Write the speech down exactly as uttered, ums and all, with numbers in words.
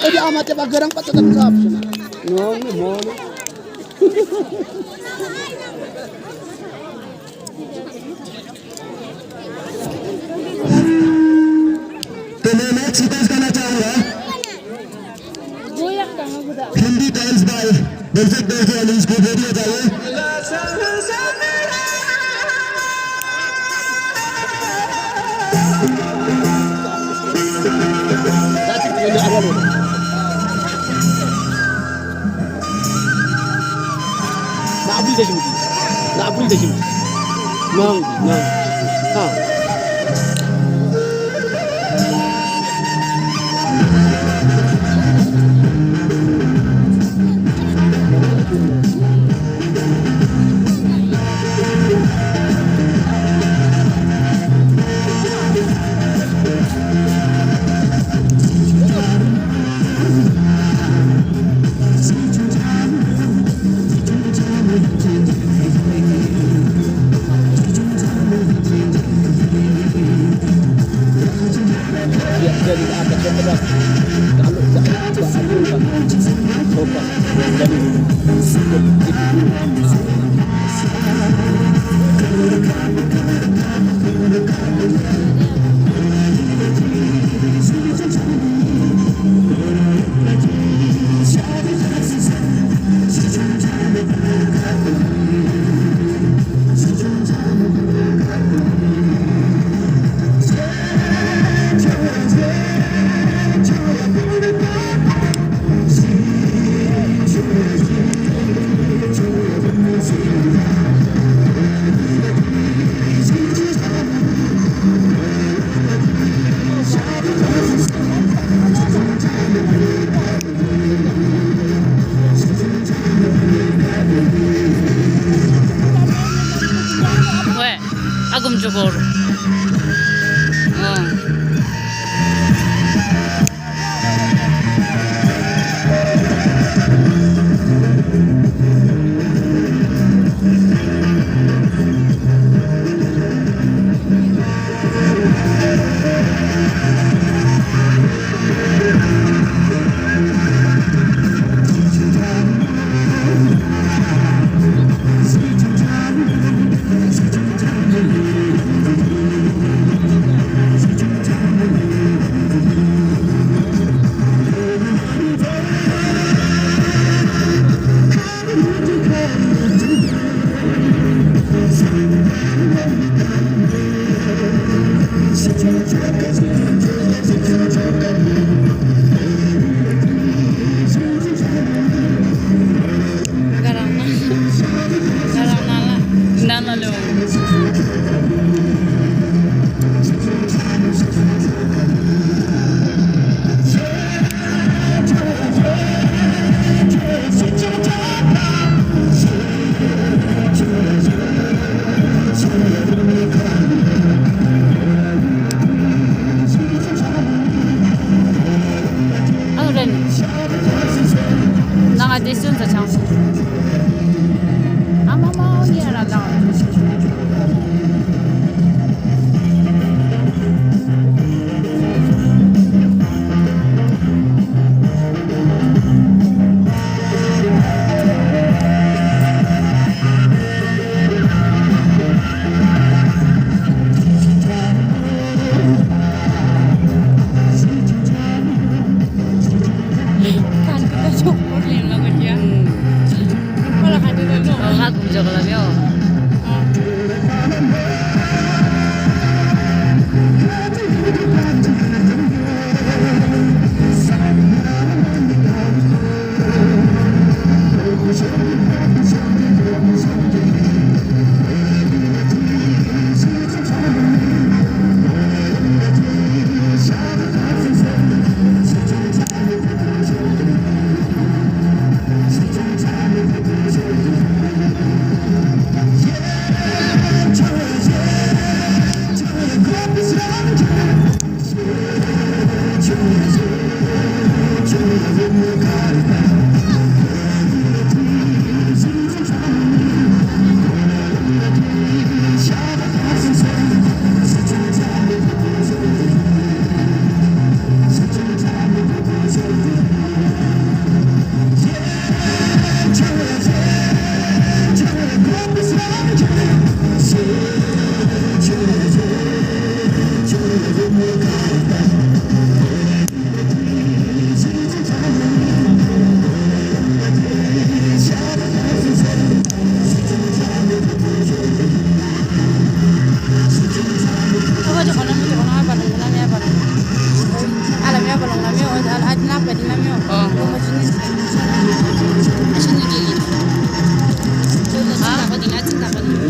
ཨ་མ་དེ་བ་ག་རང་པ་ཏ་ཏ་ཚ་བྱུང་ན། ནོ་ནི་མོ་ནི། तो मैं match request करना चाहूंगा। हिंदी टाइम्स बाय दिलजीत दोरजे अली इसको रेडियो जाए। ལག་པ་འདི་བཞིན། ལག་པ་འདི་བཞིན། ནང་ནང་། ཨ། ཨ་དགོང་མོ་འགྲོ་གོ། ཨང་། ང་རང་ན། ང་རང་ན་ལ། ན་ལ་ལོ། ཨང་རན། ནང་ང་དེ་སུན་ཙ་ཆང་སོང་། ཨ་མ་མ་ཨོ་ཉེ་ར་ལ། ང་མེད་འོ་ད་ལ་ཨ་ཅི་ན་པ་ཅི་ན་མེད་འོ། ཨོ། ང་མ་ཅི་ནི།